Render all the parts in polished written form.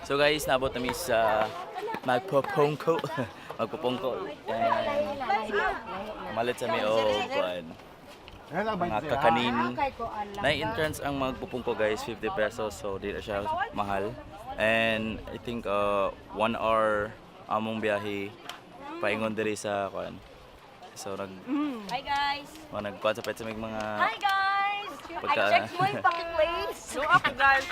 So guys, naabot na mi sa Magpupungko. Magpupungko. And malit sa mi og kuan. Mga kakanin. Na entrance ang Magpupungko, guys, 50 pesos. So di na siya mahal. And I think 1 hour among biyahe paingon diri sa kuan. So nag Hi guys! Mga nagkuan sa pet sa may mga Hi guys! I checked mo yung fucking place. No ako, guys.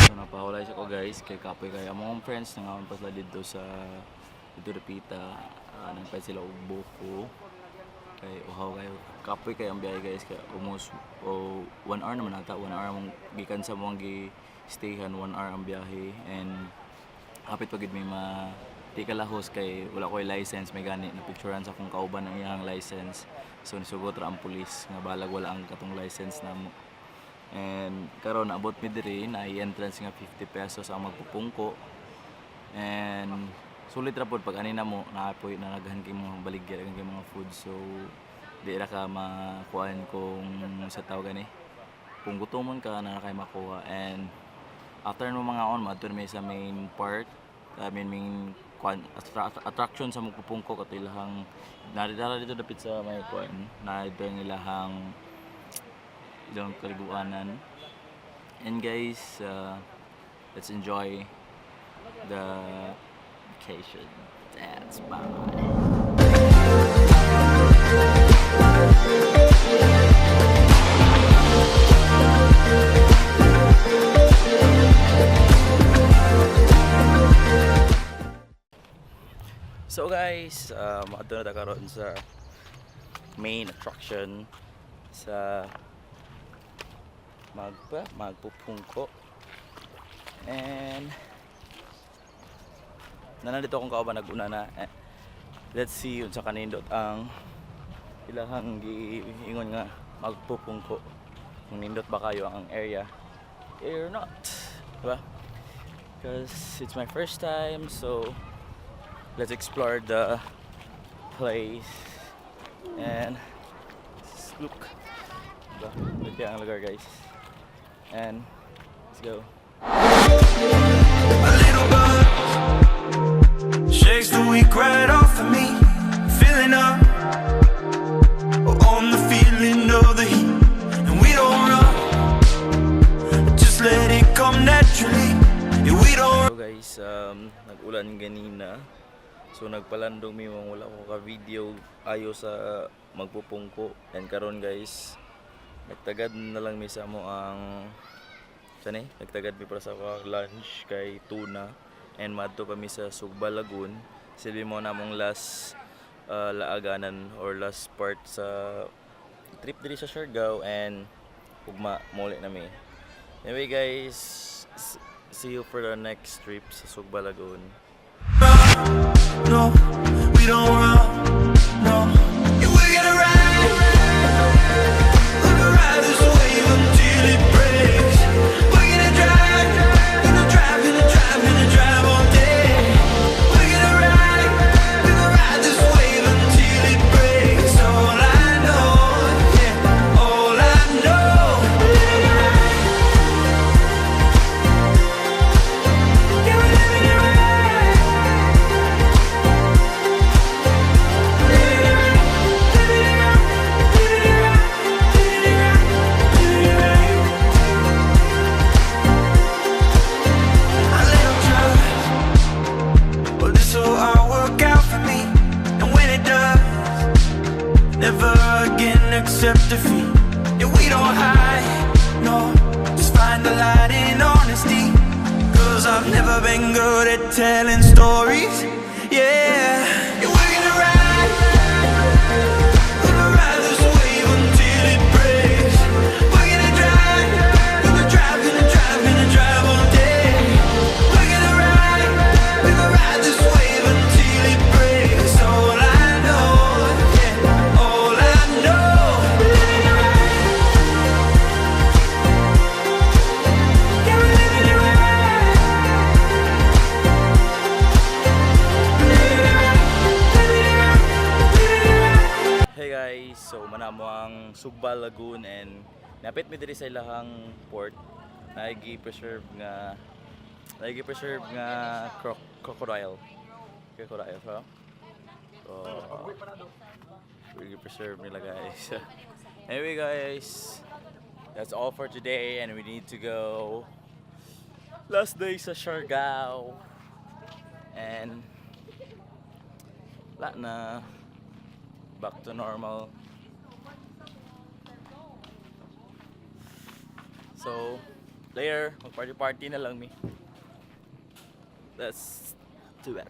So napahulay siya ko, guys, kay kapoy kay among friends nangaon pa sila dito sa dito dapita, nagpay sila og buko kay uhaw kayo, kapoy kay ang biyahe, guys, kay almost oh, 1 hour naman ata, 1 hour among gikan sa among gi stayhan, 1 hour ang biyahe and hapit pa gid may ma di ka lahos kay wala ko'y license. May gani na picturean sa akong kauban ang iyang license, so nisugot ra ang pulis nga balag wala ang katong license namo. And karon naabot mi diri na entrance nga 50 pesos ang Magpupungko. And sulit ra pod pag ani namo naapoy na naghan kay mga baligya, daghan kay mga food, so di ra ka makuan kung sa tawag ani. Kung gutomon ka na kay makuha. And after mo mga on maadto mi sa main part, I mean main kuan, attraction sa Magpupungko, kato ilahang naridara dito dapit sa may kuan na ito ang ilahang ilang kaliguanan. And guys, let's enjoy the vacation. That's bye. So guys, maadto na ta karon sa main attraction sa Magpupungko. And nandito akong kauban, nag-una na. Eh, let's see unsa kanindot ang ilahang giingon nga Magpupungko. Kung nindot ba kayo ang area or not. Diba? Because it's my first time, so let's explore the place and look. Diba? Ito ang lugar, guys. And let's go. A little buzz shakes the weak right off of me. Filling up on the feeling of the heat, and we don't run. Just let it come naturally. Yeah, we don't. So guys, nag-ulan ganina. So nagpalandong mi mong wala ko ka video ayo sa Magpupungko. And karon guys, nagtagad na lang mi sa amo ang sani, nagtagad mi para sa ako lunch kay tuna and madto pa mi sa Sugba Lagoon. Silbi mo na among last laaganan or last part sa trip diri sa Siargao and ugma muli na mi. Anyway guys, see you for the next trip sa Sugba Lagoon. No, we don't run. No, yeah, we're gonna ride. Gonna ride this wave until it breaks. We're gonna drive, gonna drive, gonna drive, gonna drive all day. We're gonna ride this wave until it breaks. All I know, yeah, all I know. Living it right. Yeah, we're living it right. Living it right, living it right, living it right, living it right, living it right. A little trust. Well, this will all work out for me. And when it does, never again accept defeat. Yeah, we don't hide, no. Just find the light in honesty. 'Cause I've never been good at telling stories. Yeah, we're gonna ride. Gonna ride this wave until it breaks. We're gonna drive, gonna drive, gonna drive, gonna drive all day. We're gonna ride this wave until it breaks. All I know, yeah, all I know. Living it right. Yeah, we're living it right. Living it right, living it right, living it right. Hey guys, so manamo ang Sugba Lagoon and napit mi diri sa ilahang port na gi-preserve nga Lagi preserve nga crocodile. Crocodile, ha? So, really preserve nila, guys. Anyway, guys, that's all for today and we need to go. Last day sa Siargao. And wala na. Back to normal. So, later, mag-party-party na lang mi. Let's do it.